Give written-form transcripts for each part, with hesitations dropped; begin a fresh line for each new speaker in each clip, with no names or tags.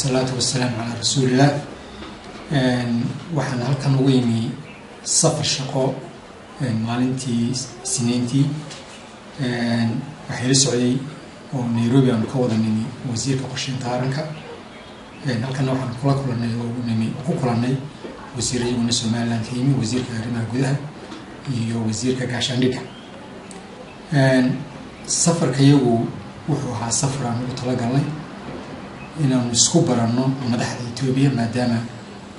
Wasalaatu wasalaamu calaa rasuulillaah. Waxaan halkan ugu yimi safar shaqo maalintii Isniintii. Waxaa ila socday oo Nairobi aanu ka wada nimi wasiirka qorsheynta qaranka. Halkana waxaan kula kulanay oo nimi ku kulannay wasiirayaguna Somaliland ka yimi, wasiirka arrimaha gudaha iyo wasiirka gaashaandhigga. Safarka iyagu wuxuu ahaa safar aan ugu talagalnay inaanu isku baranno madaxda Etoobiya, maadaama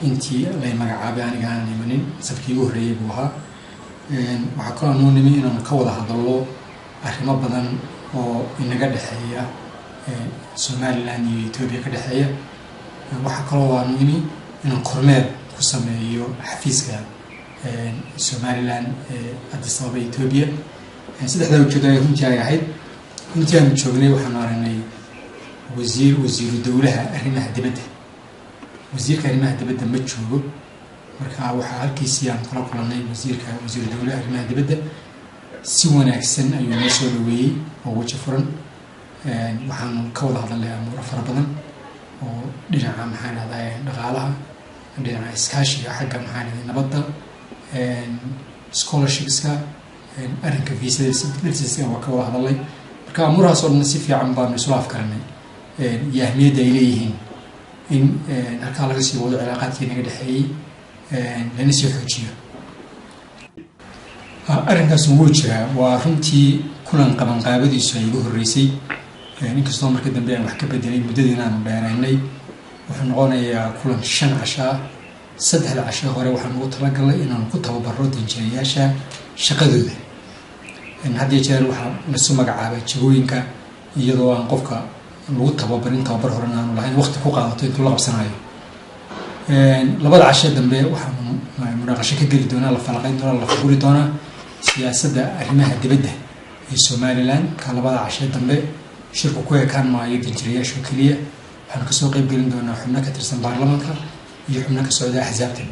intii lay magacaabay aniga aanan imanin, safarkii igu horreeyey buu ahaa. Waxaa kaloo anuu nimi inaanu ka wada hadallo arrimo badan oo inaga dhexeeya Somaliland iyo Etoobiya ka dhexeeya. Waxaa kaloo aanu nimi inaan kormeer ku sameeyo xafiiska Somaliland ee Addis Ababa, Etoobiya. Saddexdaa ujeedo ay runtii ay ahayd. Intii aanu joognay waxaanu aragnay wasiiru dowlaha arrimaha dibadda. Wasiirka arrimaha dibadda ma joogo, marka waxaa halkiisii aan kula kulannay wasiiru dowlaha arrimaha dibadda. Si wanaagsan ayuu noo soo dhaweeyey oo weji furan. Waxaanu ka wada hadalnay amuuro fara badan oo dhinaca, maxaan dhahdaa, dhaqaalaha, dhinaca iskaashiga, xagga, maxaan dhahday, nabadda, scholarshipska, arrinka viisada laftiisa waa ka wada hadalnay. Marka amuurahaas oo dhan si fiican baanu isula afkaranay iyo ahmiyadda ay leeyihiin in halkaa laga sii wado cilaaqaadkii naga dhexeeyey, lana sii xoojiyo. Arrinkaas wuu jiraa, waa runtii kulan qabanqaabadiisu ay igu horreysay, inkastoo marka dambe aan wax ka bedelay muddadiina aanu dheeraynay. Wuxuu noqonayaa kulan 5 cashaa. 3da casho hore waxaan ugu talagalnay inaanu ku tababaro danjirayaasha shaqadooda. Had iyo jeer waxaa lasu magacaabaa jagooyinka iyadoo aan qofka lagu tababarin, tababar horena aanu lahayn, waqti ku qaadato intuu la qabsanayo. 2da cashe dambe waxaanu munaaqasho ka geli doonaa, la falaqayn doonaa, la faguri doonaa siyaasadda arrimaha dibadda ee Somaliland. Ka 2da cashee dambe shirku ku ekaan maayo danjirayaasho keliya. Waxaanu kasoo qeyb gelin doonaa xubno ka tirsan baarlamanka iyo xubno ka socda axsaabta.